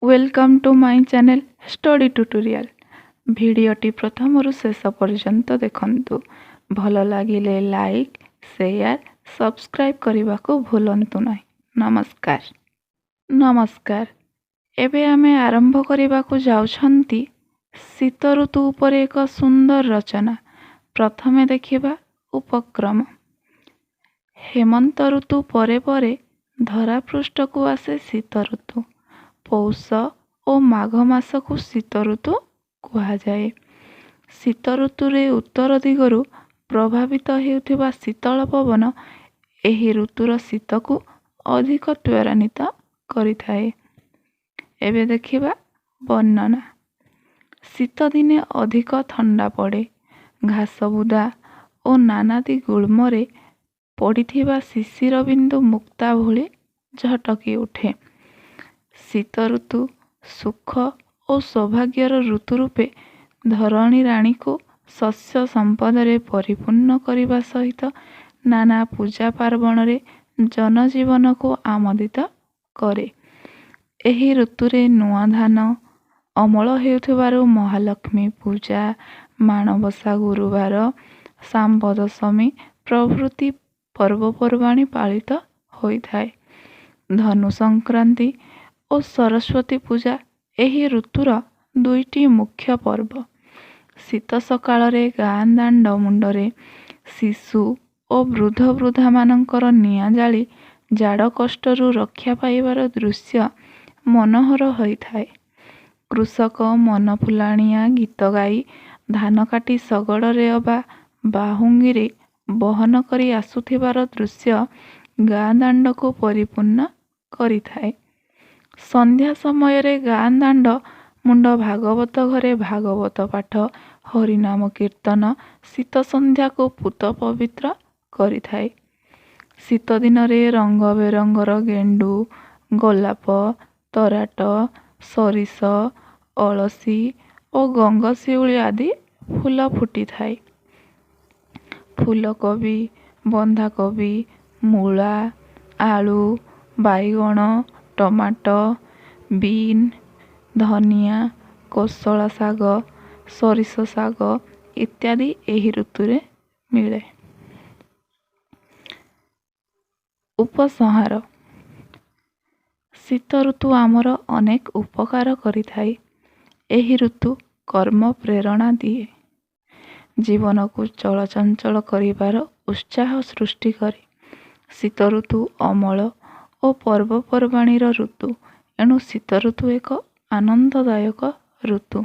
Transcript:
Welcome to my channel study tutorial. ଭିଡ଼ିଓଟି ପ୍ରଥମରୁ ଶେଷ ପର୍ଯ୍ୟନ୍ତ ଦେଖନ୍ତୁ। ଭଲ ଲାଗିଲେ ଲାଇକ୍, ସେୟାର, ସବସ୍କ୍ରାଇବ୍ କରିବାକୁ ଭୁଲନ୍ତୁ ନାହିଁ। ନମସ୍କାର। ନମସ୍କାର। ଏବେ ଆମେ ଆରମ୍ଭ କରିବାକୁ ଯାଉଛନ୍ତି ଶୀତ ଋତୁ ଉପରେ ଏକ ସୁନ୍ଦର ରଚନା। ପ୍ରଥମେ ଦେଖିବା ଉପକ୍ରମ। ହେମନ୍ତ ଋତୁ ପରେ ପରେ ଧରାପୃଷ୍ଠକୁ ଆସେ ଶୀତ ଋତୁ। ପୌଷ ଓ ମାଘ ମାସକୁ ଶୀତ ଋତୁ କୁହାଯାଏ। ଶୀତ ଋତୁରେ ଉତ୍ତର ଦିଗରୁ ପ୍ରଭାବିତ ହେଉଥିବା ଶୀତଳ ପବନ ଏହି ଋତୁର ଶୀତକୁ ଅଧିକ ତ୍ୱରାନ୍ୱିତ କରିଥାଏ। ଏବେ ଦେଖିବା ବର୍ଣ୍ଣନା। ଶୀତଦିନେ ଅଧିକ ଥଣ୍ଡା ପଡ଼େ। ଘାସ ବୁଦା ଓ ନାନାଦି ଗୁଳ୍ମରେ ପଡ଼ିଥିବା ଶିଶିର ବିନ୍ଦୁ ମୁକ୍ତା ଭଳି ଝଟକି ଉଠେ। ଶୀତ ଋତୁ ସୁଖ ଓ ସୌଭାଗ୍ୟର ଋତୁ ରୂପେ ଧରଣୀ ରାଣୀକୁ ଶସ୍ୟ ସମ୍ପଦରେ ପରିପୂର୍ଣ୍ଣ କରିବା ସହିତ ନାନା ପୂଜା ପାର୍ବଣରେ ଜନଜୀବନକୁ ଆମୋଦିତ କରେ। ଏହି ଋତୁରେ ନୂଆ ଧାନ ଅମଳ ହେଉଥିବାରୁ ମହାଲକ୍ଷ୍ମୀ ପୂଜା, ମାଣବସା ଗୁରୁବାର, ଶାମ୍ବ ଦଶମୀ ପ୍ରଭୃତି ପର୍ବପର୍ବାଣି ପାଳିତ ହୋଇଥାଏ। ଧନୁ ସଂକ୍ରାନ୍ତି ଓ ସରସ୍ୱତୀ ପୂଜା ଏହି ଋତୁର ଦୁଇଟି ମୁଖ୍ୟ ପର୍ବ। ଶୀତ ସକାଳରେ ଗାଁ ଦାଣ୍ଡ ମୁଣ୍ଡରେ ଶିଶୁ ଓ ବୃଦ୍ଧ ବୃଦ୍ଧାମାନଙ୍କର ନିଆଁ ଜାଳି ଜାଡ଼ କଷ୍ଟରୁ ରକ୍ଷା ପାଇବାର ଦୃଶ୍ୟ ମନୋହର ହୋଇଥାଏ। କୃଷକ ମନ ଫୁଲାଣିଆ ଗୀତ ଗାଇ ଧାନ କାଟି ଶଗଡ଼ରେ ଅବା ବାହୁଙ୍ଗିରେ ବହନ କରି ଆସୁଥିବାର ଦୃଶ୍ୟ ଗାଁ ଦାଣ୍ଡକୁ ପରିପୂର୍ଣ୍ଣ କରିଥାଏ। ସନ୍ଧ୍ୟା ସମୟରେ ଗାଁ ଦାଣ୍ଡ ମୁଣ୍ଡ ଭାଗବତ ଘରେ ଭାଗବତ ପାଠ, ହରିନାମ କୀର୍ତ୍ତନ ଶୀତ ସନ୍ଧ୍ୟାକୁ ପୂତ ପବିତ୍ର କରିଥାଏ। ଶୀତଦିନରେ ରଙ୍ଗ ବେରଙ୍ଗର ଗେଣ୍ଡୁ, ଗୋଲାପ, ତରାଟ, ସରିଷ, ଅଳସୀ ଓ ଗଙ୍ଗଶିଉଳି ଆଦି ଫୁଲ ଫୁଟିଥାଏ। ଫୁଲକୋବି, ବନ୍ଧାକୋବି, ମୂଳା, ଆଳୁ, ବାଇଗଣ, ଟମାଟୋ, ବିନ୍, ଧନିଆ, କୋଶଳା ଶାଗ, ସୋରିଷ ଶାଗ ଇତ୍ୟାଦି ଏହି ଋତୁରେ ମିଳେ। ଉପସଂହାର। ଶୀତ ଋତୁ ଆମର ଅନେକ ଉପକାର କରିଥାଏ। ଏହି ଋତୁ କର୍ମ ପ୍ରେରଣା ଦିଏ। ଜୀବନକୁ ଚଳଚଞ୍ଚଳ କରିବାର ଉତ୍ସାହ ସୃଷ୍ଟି କରେ। ଶୀତ ଋତୁ ଅମଳ ଓ ପର୍ବପର୍ବାଣୀର ଋତୁ। ଏଣୁ ଶୀତ ଋତୁ ଏକ ଆନନ୍ଦଦାୟକ ଋତୁ।